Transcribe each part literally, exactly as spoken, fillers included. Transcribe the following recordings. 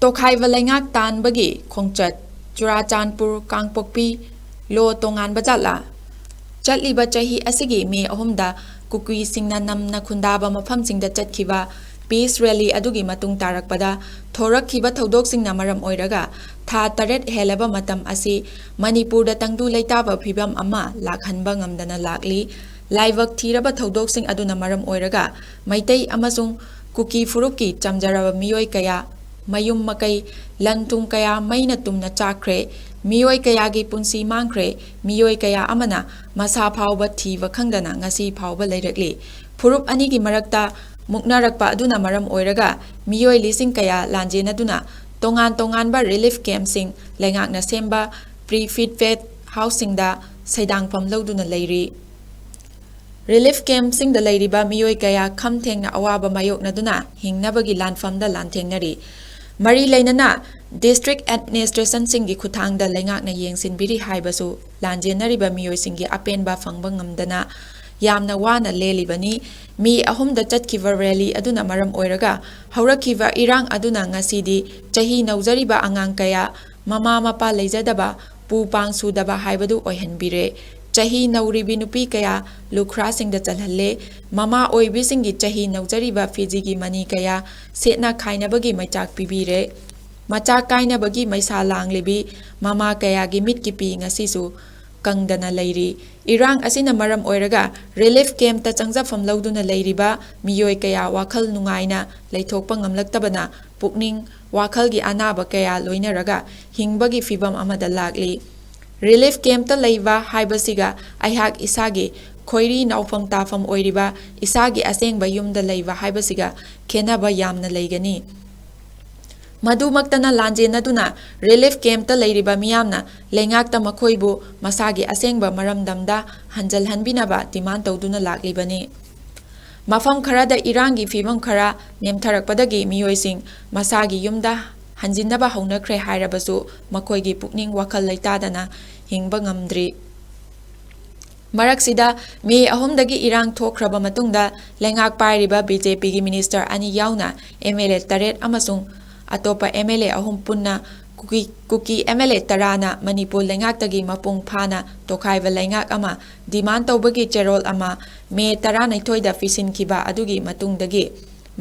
ꯇꯣꯈꯥꯏꯕ ꯂꯩꯉꯥꯛ ꯇꯥꯟꯕꯒꯤ ꯈꯣꯡꯆꯠ꯫ ꯆꯨꯔꯥꯆꯥꯟꯄꯨꯔ, ꯀꯥꯡꯄꯣꯛꯄꯤ, ꯂꯣ ꯇꯣꯉꯥꯟꯕ ꯖꯥꯠꯂꯥ? ꯆꯠꯂꯤꯕ ꯆꯍꯤ ꯑꯁꯤꯒꯤ ꯃꯦ ꯑꯍꯨꯝꯗ ꯀꯨꯀꯤꯁꯤꯡꯅ ꯅꯝꯅ ꯈꯨꯟꯗꯥꯕ ꯃꯐꯝꯁꯤꯡꯗ ꯆꯠꯈꯤꯕ peace rally ꯑꯗꯨꯒꯤ ꯃꯇꯨꯡ ꯇꯥꯔꯛꯄꯗ ꯊꯣꯔꯛꯈꯤꯕ ꯊꯧꯗꯣꯛꯁꯤꯡꯅ ꯃꯔꯝ ꯑꯣꯏꯔꯒ ꯊꯥ ꯇꯔꯦꯠ ꯍꯦꯜꯂꯕ ꯃꯇꯝ ꯑꯁꯤ ꯃꯅꯤꯄꯨꯔꯗ ꯇꯪꯗꯨ ꯂꯩꯇꯥꯕ ꯐꯤꯕꯝ ꯑꯃ ꯂꯥꯛꯍꯟꯕ ꯉꯝꯗꯅ ꯂꯥꯛꯂꯤ꯫ ꯂꯥꯏꯕꯛ ꯊꯤꯔꯕ ꯊꯧꯗꯣꯛꯁꯤꯡ ꯑꯗꯨꯅ ꯃꯔꯝ ꯑꯣꯏꯔꯒ ꯃꯩꯇꯩ ꯑꯃꯁꯨꯡ ꯀꯨꯀꯤ ꯐꯨꯔꯨꯞꯀꯤ ꯆꯝꯖꯔꯕ ꯃꯤꯑꯣꯏ ꯀꯌꯥ ꯃꯌꯨꯝ ꯃꯀꯩ, ꯂꯟ ꯊꯨꯝ ꯀꯌꯥ ꯃꯩꯅ ꯇꯨꯝꯅ ꯆꯥꯛꯈ꯭ꯔꯦ꯫ ꯃꯤꯑꯣꯏ ꯀꯌꯥꯒꯤ ꯄꯨꯟꯁꯤ ꯃꯥꯡꯈ꯭ꯔꯦ꯫ ꯃꯤꯑꯣꯏ ꯀꯌꯥ ꯑꯃꯅ ꯃꯁꯥ ꯐꯥꯎꯕ ꯊꯤꯕ ꯈꯪꯗꯅ ꯉꯁꯤ ꯐꯥꯎꯕ ꯂꯩꯔꯛꯂꯤ꯫ ꯐꯨꯔꯨꯞ ꯑꯅꯤꯒꯤ ꯃꯔꯛꯇ ꯃꯨꯛꯅꯔꯛꯄ ꯑꯗꯨꯅ ꯃꯔꯝ ꯑꯣꯏꯔꯒ ꯃꯤꯑꯣꯏ ꯂꯤꯁꯤꯡ ꯀꯌꯥ ꯂꯥꯟꯖꯦꯟꯅꯗꯨꯅ ꯇꯣꯉꯥꯟ ꯇꯣꯉꯥꯟꯕ relief campꯁꯤꯡ, ꯂꯩꯉꯥꯛꯅ ꯁꯦꯝꯕ prefab houseꯁꯤꯡꯗ ꯁꯩꯗꯥꯡꯐꯝ ꯂꯧꯗꯨꯅ ꯂꯩꯔꯤ꯫ Relief campꯁꯤꯡꯗ ꯂꯩꯔꯤꯕ ꯃꯤꯑꯣꯏ ꯀꯌꯥ ꯈꯝ ꯊꯦꯡꯅ ꯑꯋꯥꯕ ꯃꯥꯌꯣꯛꯅꯗꯨꯅ ꯍꯤꯡꯅꯕꯒꯤ ꯂꯥꯟꯐꯝꯗ ꯂꯥꯟꯊꯦꯡꯅꯔꯤ꯫ ꯃꯔꯤ ꯂꯩꯅꯅ district administrationꯁꯤꯡꯒꯤ ꯈꯨꯠꯊꯥꯡꯗ ꯂꯩꯉꯥꯛꯅ ꯌꯦꯡꯁꯤꯟꯕꯤꯔꯤ ꯍꯥꯏꯕꯁꯨ ꯂꯥꯟꯖꯦꯟꯅꯔꯤꯕ ꯃꯤꯑꯣꯏꯁꯤꯡꯒꯤ ꯑꯄꯦꯟꯕ ꯐꯪꯕ ꯉꯝꯗꯅ ꯌꯥꯝꯅ ꯋꯥꯅ ꯂꯦꯜꯂꯤꯕꯅꯤ꯫ ꯃꯦ ꯑꯍꯨꯝꯗ ꯆꯠꯈꯤꯕ rally ꯑꯗꯨꯅ ꯃꯔꯝ ꯑꯣꯏꯔꯒ ꯍꯧꯔꯛꯈꯤꯕ ꯏꯔꯥꯡ ꯑꯗꯨꯅ ꯉꯁꯤꯗꯤ ꯆꯍꯤ ꯅꯧꯖꯔꯤꯕ ꯑꯉꯥꯡ ꯀꯌꯥ, ꯃꯃꯥ ꯃꯄꯥ ꯂꯩꯖꯗꯕ, ꯄꯨ ꯄꯥꯡ ꯁꯨꯗꯕ ꯍꯥꯏꯕꯗꯨ ꯑꯣꯏꯍꯟꯕꯤꯔꯦ꯫ ꯆꯍꯤ ꯅꯧꯔꯤꯕꯤ ꯅꯨꯄꯤ ꯀꯌꯥ ꯂꯨꯈ꯭ꯔꯥꯁꯤꯡꯗ ꯆꯜꯍꯜꯂꯦ꯫ ꯃꯃꯥ ꯑꯣꯏꯕꯤꯁꯤꯡꯒꯤ ꯆꯍꯤ ꯅꯧꯖꯔꯤꯕ ꯐꯤꯖꯤꯒꯤ ꯃꯅꯤ ꯀꯌꯥ ꯁꯦꯠꯅ ꯈꯥꯏꯅꯕꯒꯤ ꯃꯩꯆꯥꯛ ꯄꯤꯕꯤꯔꯦ꯫ ꯃꯆꯥ ꯀꯥꯏꯅꯕꯒꯤ ꯃꯩꯁꯥ ꯂꯥꯡꯂꯤꯕꯤ ꯃꯃꯥ ꯀꯌꯥꯒꯤ ꯃꯤꯠꯀꯤ ꯄꯤ ꯉꯁꯤꯁꯨ ꯀꯪꯗꯅ ꯂꯩꯔꯤ꯫ ꯏꯔꯥꯡ ꯑꯁꯤꯅ ꯃꯔꯝ ꯑꯣꯏꯔꯒ relief campꯇ ꯆꯪꯖꯐꯝ ꯂꯧꯗꯨꯅ ꯂꯩꯔꯤꯕ ꯃꯤꯑꯣꯏ ꯀꯌꯥ ꯋꯥꯈꯜ ꯅꯨꯡꯉꯥꯏꯅ ꯂꯩꯊꯣꯛꯄ ꯉꯝꯂꯛꯇꯕꯅ ꯄꯨꯛꯅꯤꯡ ꯋꯥꯈꯜꯒꯤ ꯑꯅꯥꯕ ꯀꯌꯥ ꯂꯣꯏꯅꯔꯒ ꯍꯤꯡꯕꯒꯤ ꯐꯤꯚꯝ ꯑꯃꯗ ꯂꯥꯛꯂꯤ꯫ Relief campꯇ ꯂꯩꯕ ꯍꯥꯏꯕꯁꯤꯒ ꯑꯩꯍꯥꯛ ꯏꯁꯥꯒꯤ ꯈꯣꯏꯔꯤ ꯅꯥꯎꯐꯝ ꯇꯥꯐꯝ ꯑꯣꯏꯔꯤꯕ ꯏꯁꯥꯒꯤ ꯑꯁꯦꯡꯕ ꯌꯨꯝꯗ ꯂꯩꯕ ꯍꯥꯏꯕꯁꯤꯒ ꯈꯦꯠꯅꯕ ꯌꯥꯝꯅ ꯂꯩꯒꯅꯤ꯫ ꯃꯗꯨꯃꯛꯇꯅ ꯂꯥꯟꯖꯦꯟꯅꯗꯨꯅ relief campꯇ ꯂꯩꯔꯤꯕ ꯃꯤꯌꯥꯝꯅ ꯂꯩꯉꯥꯛꯇ ꯃꯈꯣꯏꯕꯨ ꯃꯁꯥꯒꯤ ꯑꯁꯦꯡꯕ ꯃꯔꯝꯗꯝꯗ ꯍꯟꯖꯜꯍꯟꯕꯤꯅꯕ demand ꯇꯧꯗꯨꯅ ꯂꯥꯛꯂꯤꯕꯅꯤ꯫ ꯃꯐꯝ ꯈꯔꯗ ꯏꯔꯥꯡꯒꯤ ꯐꯤꯚꯝ ꯈꯔ ꯅꯦꯝꯊꯔꯛꯄꯗꯒꯤ ꯃꯤꯑꯣꯏꯁꯤꯡ ꯃꯁꯥꯒꯤ ꯌꯨꯝꯗ ꯍꯟꯖꯤꯟꯅꯕ ꯍꯧꯅꯈ꯭ꯔꯦ ꯍꯥꯏꯔꯕꯁꯨ ꯃꯈꯣꯏꯒꯤ ꯄꯨꯛꯅꯤꯡ ꯋꯥꯈꯜ ꯂꯩꯇꯥꯗꯅ ꯍꯤꯡꯕ ꯉꯝꯗ꯭ꯔꯤ꯫ ꯃꯔꯛꯁꯤꯗ ꯃꯦ ꯑꯍꯨꯝꯗꯒꯤ ꯏꯔꯥꯡ ꯊꯣꯛꯈ꯭ꯔꯕ ꯃꯇꯨꯡꯗ ꯂꯩꯉꯥꯛ ꯄꯥꯏꯔꯤꯕ BJPꯒꯤ minister ꯑꯅꯤ ꯌꯥꯎꯅ MLA ꯇꯔꯦꯠ ꯑꯃꯁꯨꯡ ꯑꯇꯣꯞꯄ MLA ꯑꯍꯨꯝ ꯄꯨꯟꯅ ꯀꯨꯀꯤ, ꯀꯨꯀꯤ MLA ꯇꯔꯥꯅ ꯃꯅꯤꯄꯨꯔ ꯂꯩꯉꯥꯛꯇꯒꯤ ꯃꯄꯨꯡ ꯐꯥꯅ ꯇꯣꯈꯥꯏꯕ ꯂꯩꯉꯥꯛ ꯑꯃ demand ꯇꯧꯕꯒꯤ ꯆꯦꯔꯣꯜ ꯑꯃ ꯃꯦ ꯇꯔꯥꯅꯤꯊꯣꯏꯗ ꯄꯤꯁꯤꯟꯈꯤꯕ ꯑꯗꯨꯒꯤ ꯃꯇꯨꯡꯗꯒꯤ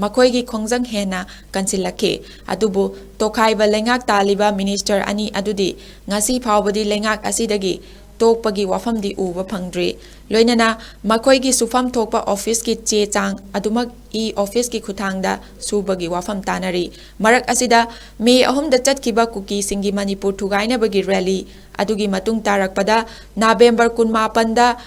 ꯃꯈꯣꯏꯒꯤ ꯈꯣꯡꯖꯪ ꯍꯦꯟꯅ ꯀꯟꯁꯤꯜꯂꯛꯈꯤ꯫ ꯑꯗꯨꯕꯨ ꯇꯣꯈꯥꯏꯕ ꯂꯩꯉꯥꯛ ꯇꯥꯜꯂꯤꯕ minister ꯑꯅꯤ ꯑꯗꯨꯗꯤ ꯉꯁꯤ ꯐꯥꯎꯕꯗꯤ ꯂꯩꯉꯥꯛ ꯑꯁꯤꯗꯒꯤ ꯇꯣꯛꯄꯒꯤ ꯋꯥꯐꯝꯗꯤ ꯎꯕ ꯐꯪꯗ꯭ꯔꯤ꯫ ꯂꯣꯏꯅꯅ ꯃꯈꯣꯏꯒꯤ ꯁꯨꯐꯝ ꯊꯣꯛꯄ officeꯀꯤ ꯆꯦ ꯆꯥꯡ ꯑꯗꯨꯃꯛ e-officeꯀꯤ ꯈꯨꯠꯊꯥꯡꯗ ꯁꯨꯕꯒꯤ ꯋꯥꯐꯝ ꯇꯥꯅꯔꯤ꯫ ꯃꯔꯛ ꯑꯁꯤꯗ ꯃꯦ ꯑꯍꯨꯝꯗ ꯆꯠꯈꯤꯕ ꯀꯨꯀꯤꯁꯤꯡꯒꯤ ꯃꯅꯤꯄꯨꯔ ꯊꯨꯒꯥꯏꯅꯕꯒꯤ rally ꯑꯗꯨꯒꯤ ꯃꯇꯨꯡ ꯇꯥꯔꯛꯄꯗ ꯅꯕꯦꯝꯕꯔ ꯀꯨꯟꯃꯥꯄꯟꯗ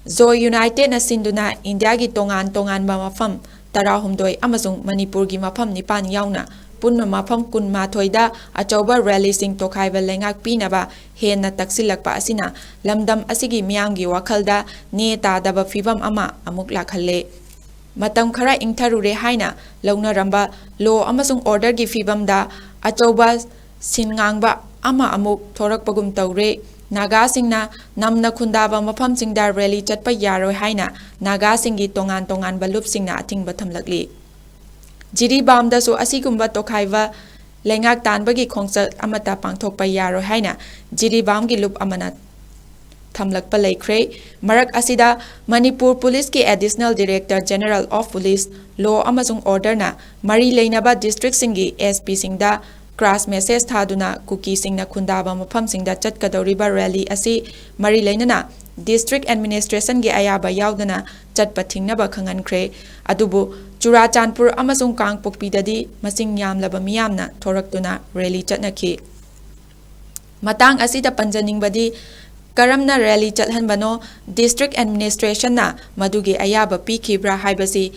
Zo Unitedꯅ ꯁꯤꯟꯗꯨꯅ ꯏꯟꯗꯤꯌꯥꯒꯤ ꯇꯣꯉꯥꯟ ꯇꯣꯉꯥꯟꯕ ꯃꯐꯝ ꯇꯔꯥꯍꯨꯝꯗꯣꯏ ꯑꯃꯁꯨꯡ ꯃꯅꯤꯄꯨꯔꯒꯤ ꯃꯐꯝ ꯅꯤꯄꯥꯟ ꯌꯥꯎꯅ ꯄꯨꯟꯅ ꯃꯐꯝ ꯀꯨꯟꯃꯥꯊꯣꯏꯗ ꯑꯆꯧꯕ rallyꯁꯤꯡ ꯇꯣꯈꯥꯏꯕ ꯂꯩꯉꯥꯛ ꯄꯤꯅꯕ ꯍꯦꯟꯅ ꯇꯛꯁꯤꯜꯂꯛꯄ ꯑꯁꯤꯅ ꯂꯝꯗꯝ ꯑꯁꯤꯒꯤ ꯃꯤꯌꯥꯝꯒꯤ ꯋꯥꯈꯜꯗ ꯅꯦ ꯇꯥꯗꯕ ꯐꯤꯚꯝ ꯑꯃ ꯑꯃꯨꯛ ꯂꯥꯛꯍꯜꯂꯦ꯫ ꯃꯇꯝ ꯈꯔ ꯏꯪꯊꯔꯨꯔꯦ ꯍꯥꯏꯅ ꯂꯧꯅꯔꯝꯕ law ꯑꯃꯁꯨꯡ orderꯒꯤ ꯐꯤꯚꯝꯗ ꯑꯆꯧꯕ ꯁꯤꯟꯉꯥꯡꯕ ꯑꯃ ꯑꯃꯨꯛ ꯊꯣꯔꯛꯄꯒꯨꯝ ꯇꯧꯔꯦ꯫ ꯅꯥꯒꯥꯁꯤꯡꯅ ꯅꯝꯅ ꯈꯨꯟꯗꯥꯕ ꯃꯐꯝꯁꯤꯡꯗ rally ꯆꯠꯄ ꯌꯥꯔꯣꯏ ꯍꯥꯏꯅ ꯅꯥꯒꯥꯁꯤꯡꯒꯤ ꯇꯣꯉꯥꯟ ꯇꯣꯉꯥꯟꯕ ꯂꯨꯞꯁꯤꯡꯅ ꯑꯊꯤꯡꯕ ꯊꯝꯂꯛꯂꯤ꯫ ꯖꯤꯔꯤꯕꯥꯝꯗꯁꯨ ꯑꯁꯤꯒꯨꯝꯕ ꯇꯣꯈꯥꯏꯕ ꯂꯩꯉꯥꯛ ꯇꯥꯟꯕꯒꯤ ꯈꯣꯡꯆꯠ ꯑꯃꯠꯇ ꯄꯥꯡꯊꯣꯛꯄ ꯌꯥꯔꯣꯏ ꯍꯥꯏꯅ ꯖꯤꯔꯤꯕꯥꯝꯒꯤ ꯂꯨꯞ ꯑꯃꯅ ꯊꯝꯂꯛꯄ ꯂꯩꯈ꯭ꯔꯦ꯫ ꯃꯔꯛ ꯑꯁꯤꯗ ꯃꯅꯤꯄꯨꯔ ꯄꯨꯂꯤꯁꯀꯤ Additional Director General of Police, Law ꯑꯃꯁꯨꯡ Orderꯅ ꯃꯔꯤ ꯂꯩꯅꯕ districtꯁꯤꯡꯒꯤ SPꯁꯤꯡꯗ class message ꯊꯥꯗꯨꯅ ꯀꯨꯀꯤꯁꯤꯡꯅ ꯈꯨꯟꯗꯥꯕ ꯃꯐꯝꯁꯤꯡꯗ ꯆꯠꯀꯗꯧꯔꯤꯕ rally ꯑꯁꯤ ꯃꯔꯤ ꯂꯩꯅꯅ district administrationꯒꯤ ꯑꯌꯥꯕ ꯌꯥꯎꯗꯅ ꯆꯠꯄ ꯊꯤꯡꯅꯕ ꯈꯪꯍꯟꯈ꯭ꯔꯦ꯫ ꯑꯗꯨꯕꯨ ꯆꯨꯔꯥꯆꯥꯟꯄꯨꯔ ꯑꯃꯁꯨꯡ ꯀꯥꯡꯄꯣꯛꯄꯤꯗꯗꯤ ꯃꯁꯤꯡ ꯌꯥꯝꯂꯕ ꯃꯤꯌꯥꯝꯅ ꯊꯣꯔꯛꯇꯨꯅ rally ꯆꯠꯅꯈꯤ꯫ ꯃꯇꯥꯡ ꯑꯁꯤꯗ ꯄꯟꯖꯅꯤꯡꯕꯗꯤ, ꯀꯔꯝꯅ rally ꯆꯠꯍꯟꯕꯅꯣ, district administrationꯅ ꯃꯗꯨꯒꯤ ꯑꯌꯥꯕ ꯄꯤꯈꯤꯕ꯭ꯔꯥ ꯍꯥꯏꯕꯁꯤ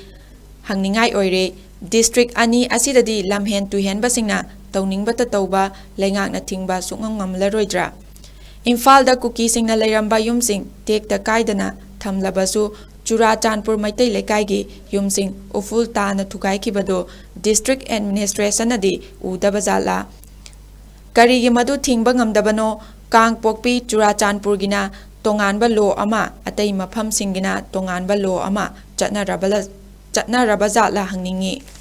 ꯍꯪꯅꯤꯡꯉꯥꯏ ꯑꯣꯏꯔꯦ꯫ District ꯑꯅꯤ ꯑꯁꯤꯗꯗꯤ ꯂꯝꯍꯦꯟ ꯇꯨꯍꯦꯟꯕꯁꯤꯡꯅ ꯇꯧꯅꯤꯡꯕꯇ ꯇꯧꯕ ꯂꯩꯉꯥꯛꯅ ꯊꯤꯡꯕ ꯁꯨꯛꯉꯝ ꯉꯝꯂꯔꯣꯏꯗ꯭ꯔꯥ? ꯏꯝꯐꯥꯜꯗ ꯀꯨꯀꯤꯁꯤꯡꯅ ꯂꯩꯔꯝꯕ ꯌꯨꯝꯁꯤꯡ ꯇꯦꯛꯇ ꯀꯥꯏꯗꯅ ꯊꯝꯂꯕꯁꯨ, ꯆꯨꯔꯥꯆꯥꯟꯄꯨꯔ ꯃꯩꯇꯩ ꯂꯩꯀꯥꯏꯒꯤ ꯌꯨꯝꯁꯤꯡ ꯎꯐꯨꯜ ꯇꯥꯅ ꯊꯨꯒꯥꯏꯈꯤꯕꯗꯨ district administrationꯅꯗꯤ ꯎꯗꯕ ꯖꯥꯠꯂꯥ? ꯀꯔꯤꯒꯤ ꯃꯗꯨ ꯊꯤꯡꯕ ꯉꯝꯗꯕꯅꯣ? ꯀꯥꯡꯄꯣꯛꯄꯤ, ꯆꯨꯔꯥꯆꯥꯟꯄꯨꯔꯒꯤꯅ ꯇꯣꯉꯥꯟꯕ law ꯑꯃ, ꯑꯇꯩ ꯃꯐꯝꯁꯤꯡꯒꯤꯅ ꯇꯣꯉꯥꯟꯕ law ꯑꯃ ꯆꯠꯅꯔꯕ-, ꯆꯠꯅꯔꯕ ꯖꯥꯠꯂꯥ ꯍꯪꯅꯤꯡꯏ꯫